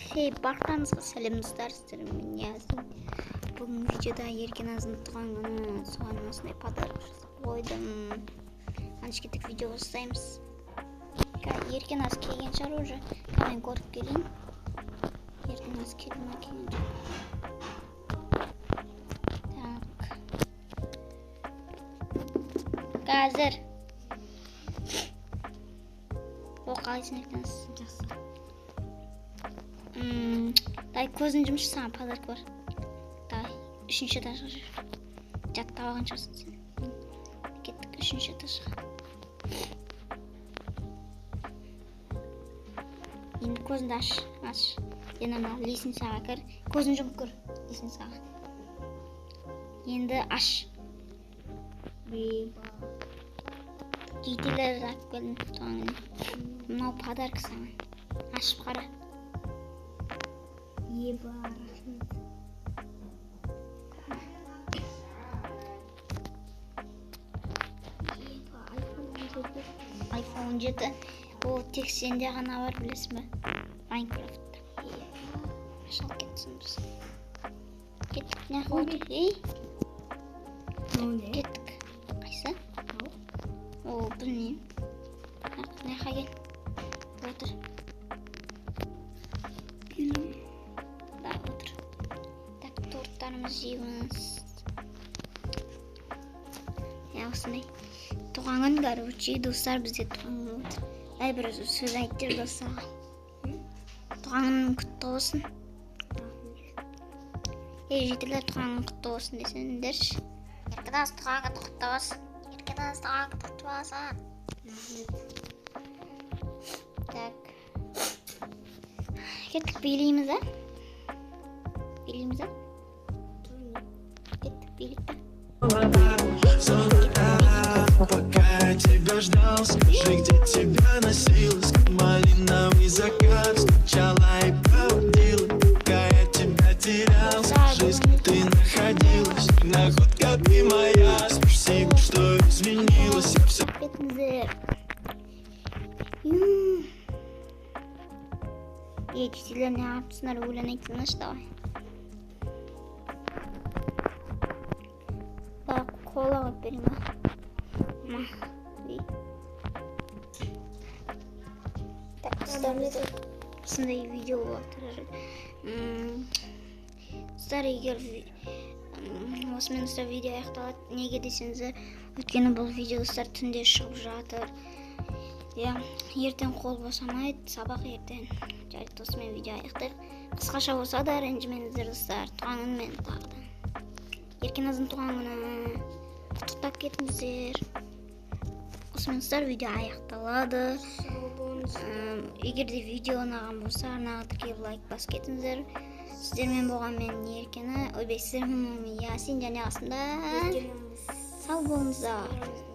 Хей, барлықтарыңызға сәлем, достар, сіздермен Ясин. Бүгін видеода Еркеназдың туған күні, соған осындай подарок жасап қойдым. Ана кеттік, видео бастаймыз. Еркеназ келген шығар уже. Мен көріп келейін. Еркеназ келді ма, келген жоқ. Так. Қазір. О, қалайсың, Еркеназ? Жақсы. Давай, көзін жұмшы, саған подарок бар. Давай, үшінші этажға жүр. Жаттап алған шығарсың сен. Кеттік үшінші этажға. Енді көзіңді аш, аш. Енді ана лестницаға кір. Көзін жұмып кір лестницаға. Енді аш. Жителер алып келдім туған күніне. Мынау подарок саған. Ашып қара. Еба, рахмет. Еба, iPhone 17. iPhone 7. Ол тек сенде ғана бар, білесің бе? Майнкрафтта. Ашылып кетсін біз. Кеттік, не қылды? Ей, Мынау не? кеттік. Қайсы? О, білмеймін. Мына жаққа кел. Отыр. Да, отыр. Так, торттарымызды жейміз. Иә, осындай. Туған күн, короче, достар, бізде туған күн отыр. Дай бір сөз айт деп достарға. Туған күнің құтты болсын. Ей, жетілер, туған күн құтты болсын десеңдерші. Еркеназ, туған күн құтты болсын. Еркеназ, туған күн құтты болсын. Так. Кеттік, билейміз, а? Билейміз, а? Кеттік, билейік та. Пока я тебя ждал, скажи, где тебя носила. Как малиновый закат, скучала и проводила. Пока я тебя терял, скажи, с кем ты находилась. Находка ты моя, спасибо, что изменилась. Я все Кетіңіздер. Ей, жетілер, не қылыпсыңдар, өлең айтсаңдаршы, давай. Так, кола қойып берейін ба? Ма, ей. Так, достар, бізде осындай видео болып жатыр. Достар, егер осымен, достар, видео аяқталады. Неге десеңіздер, өйткені бұл видео, достар, түнде шығып жатыр. Иә, ертең қол босамайды, сабақ ертең. Жарайды, осымен видео аяқтайық. Қысқаша болса да ренжімеңіздер, достар. Туған күнімен тағы да. Еркеназдың туған күні. Құттықтап кетіңіздер. Осымен, достар, видео аяқталады. Сау болыңыз. Егер де видео ұнаған болса, арнаға тіркеліп лайк басып кетіңіздер. Сіздермен болған мен Еркені, ойбай, сіздермен болған мен Ясин және қасымда Еркеназ. Сау болыңыздар. Болыңыздар.